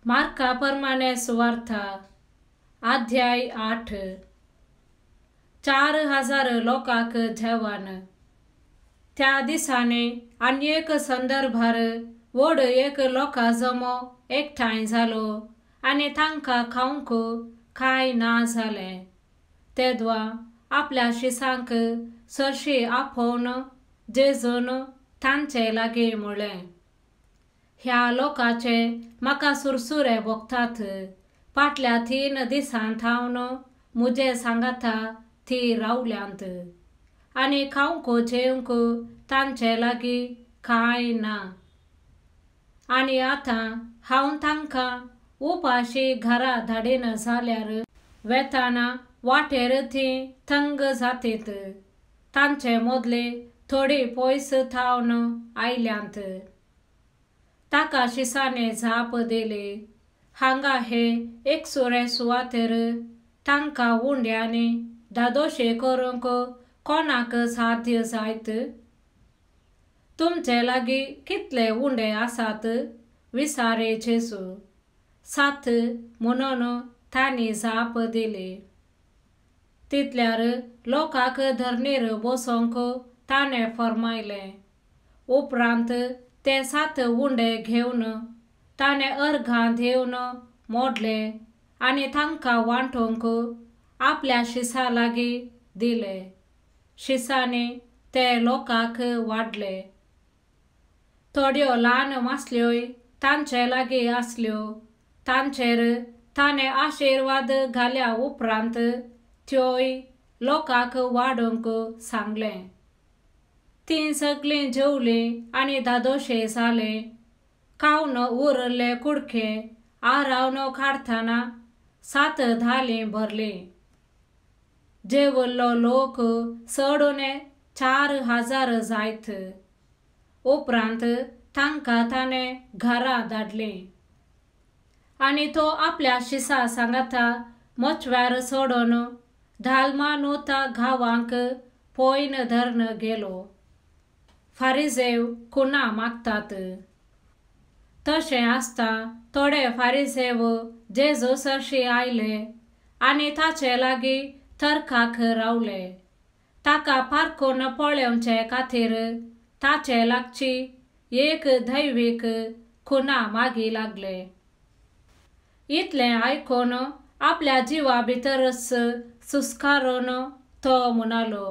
मार्का प्रमाणे सुवार्ता अध्याय 8. 4000 लोकांक जेवण. त्या दिसांनी आनी एक संदर्भार व्हड एक लोकां जमो एकठांय जालो आनी तांकां खावंक कांय ना जालें. तेदवा आपल्या शिसांक सरशी आपोवन जेजून तांचे लागीं म्हळें, ह्या लोकांचे म्हाका सुरसुरे भोगतात. फाटल्या 3 दिसां थावन म्हजे सांगाता ती रावल्यांत आनी खावंक जेवंक तांचे लागीं कांय ना. आनी आतां हांव तांकां उपाशी घरा धाडिना जाल्यार वेताना वाटेर ती तंग जातीत. तांचे मदले थोडी पयस थावन आयल्यांत. ताका शिसांनी जाप दिली, हांगा हे एकसुरे सुवातेर तांकां उंड्यांनी धादोशी करूंक कोणाक साध्य जायत? तुमचे लागीं कितले उंडे आसात? विचारे जेजू. 7 म्हणून तांणी जाप दिली. तितल्यार लोकांक धरणीर बसोवंक ताणें फर्मायलें. उपरांत ते 7 उंडे घेवन ताणें अर्घां दिवन मोडले आनी तांकां वांटूंक आपल्या शिसां लागीं दिले. शिसांनी ते लोकांक वाडले. थोड्यो ल्हान मासल्योय तांचे लागीं आसल्यो. तांचेर ताणें आशिर्वाद घाल्या उपरांत त्योय लोकांक वाडूंक सांगलें. तीं सगळीं जेवलीं आनी धादोशे जाले. खावन उरिल्ले कुडके आरावन काडटना 7 धालीं भरलीं. जेवल्लो लोक चड उणे 4000 जायत. उपरांत तांकां ताणें घरा धाडलीं. आनी तो आपल्या शिसां सांगाता मोचव्यार सोडून दालमानुता गांवांक पोयन धरून गेलो. फारिजेव खुणा मागतात. तशें आसता थोडे फारिजेव जेजू सरशी आयले आनी ताचे लागीं तर्काक रावले. ताका पारखून पळोवचे खातीर ताचे लागची एक दैवीक खुणा मागी लागले. इतलें आयकून आपल्या जिवा भितरच सुस्कारून तो म्हणालो,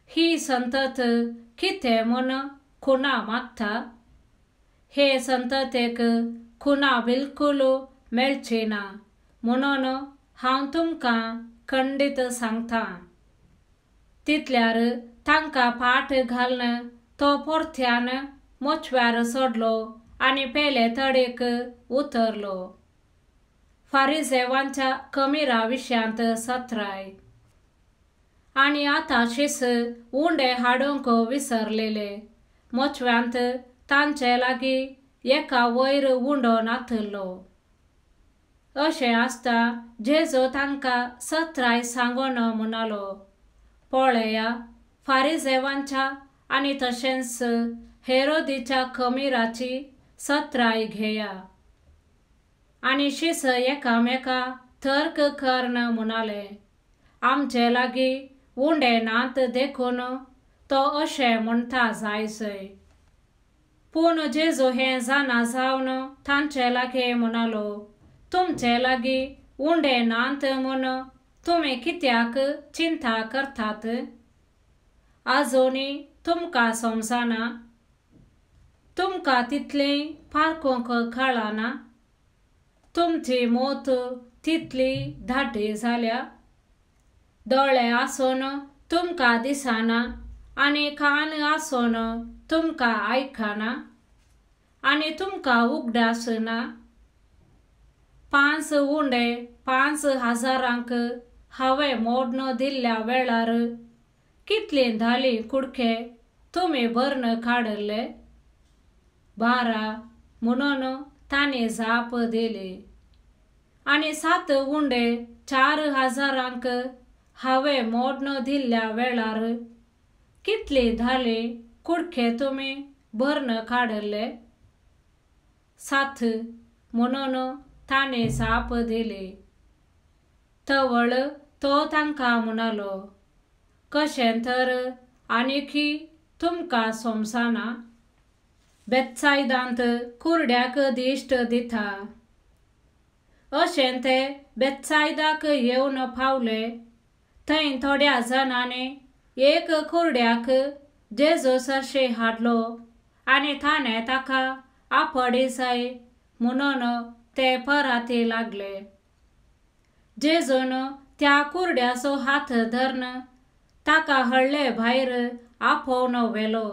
ही संतत कितें म्हूण खुणा मागता? हे संततेक खुणा बिलकूल मेळची ना म्हणून हांव तुमकां खंडीत सांगता. तितल्यार तांकां फाट घालून तो परत्यान मोचव्यार सोडलो आनी पेले तडेक उतरलो. फारिजेवांच्या कमिरा विशयांत सत्राय. आनी आतां शीस उंडे हाडूंक विसरलेले. मोचव्यांत तांचे लागीं एका वयर उंडो नातलो. अशें आसता जेजू तांकां सत्राय सांगून म्हणालो, पळया, फारिजेवांच्या आनी तशेंच हेरोदीच्या कमिराची सत्राय घेया. आनी शीस एकामेका तर्क करून म्हणाले, आमचे लागीं उंडे नात देखून तो अशें म्हणटा जायसय. पूण जेजू हें जाणा जावन तांचे लागीं म्हणालो, तुमचे लागीं उंडे नात म्हूण तुमी कित्याक चिंता करतात? आजुनूय तुमकां समजना? तुमकां तितलें पारखूंक कळना? तुमची मोत तितली धाडी जाल्या? दोळे आसून तुमकां दिसना आनी कान आसून तुमकां आयकना आनी तुमकां उगडास ना? 5 उंडे 5000 हांवें मोडून दिल्ल्या वेळार कितलीं धालीं कुडके तुमी भरून काडिल्ले? 12 म्हणून तांणी जाप दिली. आनी 7 उंडे 4000 हांवें मोडून दिल्ल्या वेळार कितलीं धालीं कुडके तुमी भरून काडिल्ले? 7 म्हणून ताणें जाप दिली. तवळ तो तांकां म्हणालो, कशें तर आनीकी तुमकां समजना? बेत्सायदांत कुर्ड्याक दिश्ट दिता. अशें ते बेत्सायदाक येवन पावले. थंय थोड्या जाणांनी एक कुर्ड्याक जेजू सरशी हाडलो आनी ताणें ताका आपडी जाय म्हणून ते पराती लागले. जेजून त्या कुर्ड्याचो हात धरून ताका हळ्ळे भायर आपोवन व्हेलो.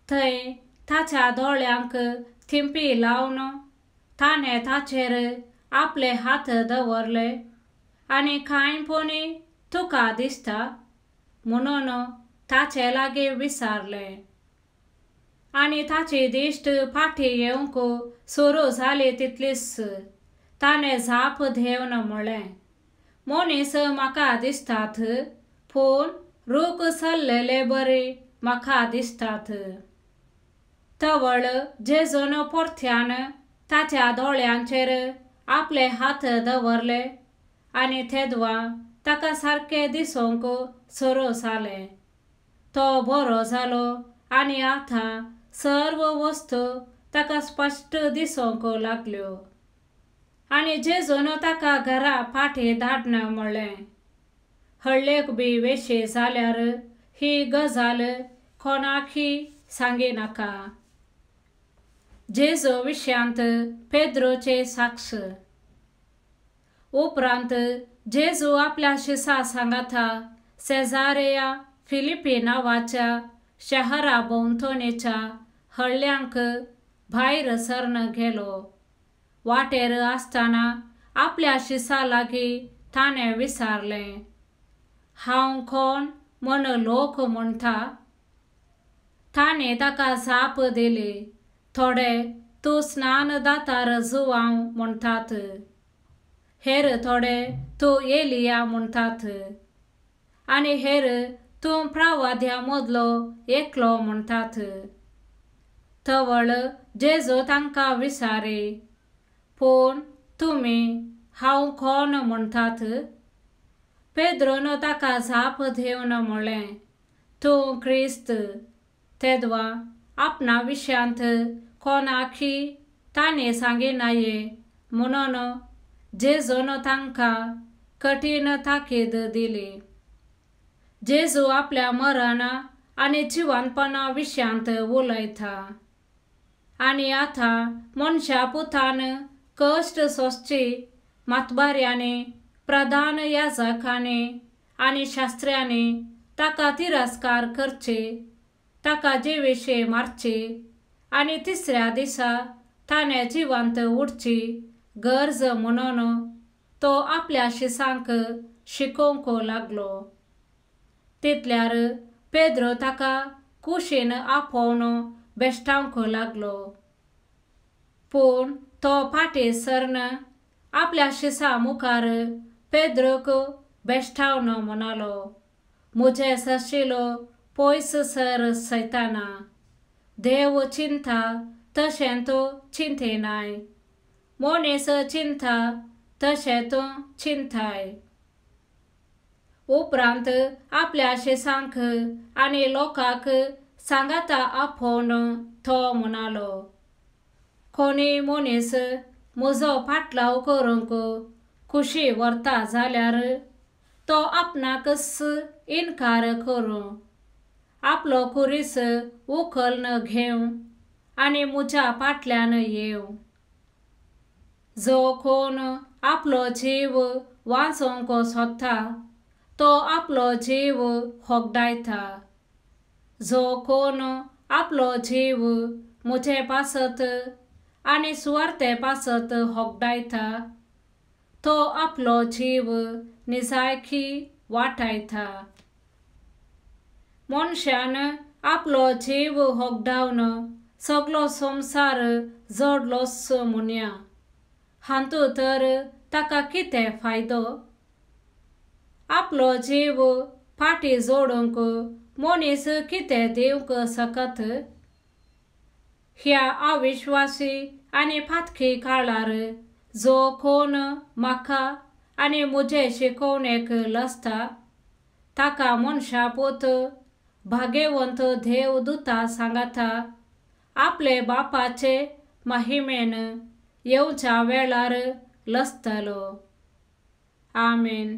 थंय ताच्या दोळ्यांक थिंपी लावन ताणें ताचेर आपले हात दवरले आनी कांय पोनी तुका दिसता म्हणून ताचे लागीं विचारलें. आनी ताची दिश्ट फाटीं येवंक सुरू जाली तितलीच ताणें जाप घेवन म्हळें, मनीस म्हाका दिसतात, पूण रूख सरलेले बरी म्हाका दिसतात. तवळ जेजून परत्यान ताच्या दोळ्यांचेर आपले हात दवरले आनी तेदवा ताका सारकें दिसूंक सुरू जालें. तो बरो जालो आनी आतां सर्व वस्तू ताका स्पश्ट दिसूंक लागल्यो. आनी जेजून ताका घरा फाटीं धाडन म्हळें, हळ्ळेक बी वेशी जाल्यार ही गजाल कोणाकय सांगिनाका. जेजू विशयांत पेद्रोचे साक्ष. उपरांत जेजू आपल्या शिसा सांगाता सेजारेया फिलिपी नांवाच्या शहरा भोंवतणीच्या हळ्ळ्यांक भायर सरन गेलो. वाटेर आसतना आपल्या शिसा लागीं ताणें विचारलें, हांव कोण म्हण लोक म्हणटा? ताणें ताका जाप दिली, थोडे तूं स्नान दातार जुवांव म्हणटात, हेर थोडे तूं एलिया म्हणटात आनी हेर तूं प्रवाद्या मदलो एकलो म्हणटात. तवळ जेजू तांकां विचारी, पूण तुमी हांव कोण म्हणटात? पेद्रोन ताका जाप घेवन म्हळें, तूं क्रिस्त. तेदवा आपणा विशयांत कोणाकय ताणें सांगिनाये म्हणून जेजून तांकां कठीण ताकीद दिली. जेजू आपल्या मरणा आनी जिवनपणा विशयांत उलयता आनी आतां मनशा पुतान कश्ट सोंसची मातबाऱ्यांनी, प्रधान याजकांनी आनी शास्त्र्यांनी ताका तिरस्कार करचे, ताका जिवेशे मारचे आनी तिसऱ्या दिसा ताणें जिवंत उरची गरज म्हणून तो आपल्या शिसांक शिकोवंक लागलो. तितल्यार पेद्रो ताका कुशीन आपोवन बेश्टावंक लागलो. पूण तो फाटीं सरन आपल्या शिसा मुखार पेद्रोक बेश्टावन म्हणालो, म्हजे सरशिलो पयस सर सैताना, देव चिंता तशें तूं चिंतिनाय, मनीस चिंता तशें तूं चिंताय. उपरांत आपल्या शिसांक आनी लोकांक सांगाता आपोवन तो म्हणालो, कोणीय मनीस म्हजो फाटलाव करूंक खुशी व्हरता जाल्यार तो आपणाकच इनकार करूं, आपलो खुरीस उखल घेवं आनी म्हज्या फाटल्यान येवं. जो कोण आपलो जीव वाचोवंक सोदता तो आपलो जीव होगडायता. जो कोण आपलो जीव म्हजे पासत आनी सुवार्ते पासत होगडायता तो आपलो जीव निजायकी वाटायता. मनशान आपलो जीव होगडावन सगलो संवसार जोडलोच म्हणया, हातूंत तर ताका कितें फायदो? आपलो जीव फाटीं जोडूंक मनीस कितें दिवंक शकत? ह्या अविश्वासी आनी फातकी काळार जो कोण म्हाका आनी म्हजे शिकोवणेक लसता ताका मनशापूत भागेवंत देवदूता सांगाता आपले बापाचे महिमेन येवच्या वेळार लसतलो. आमेन.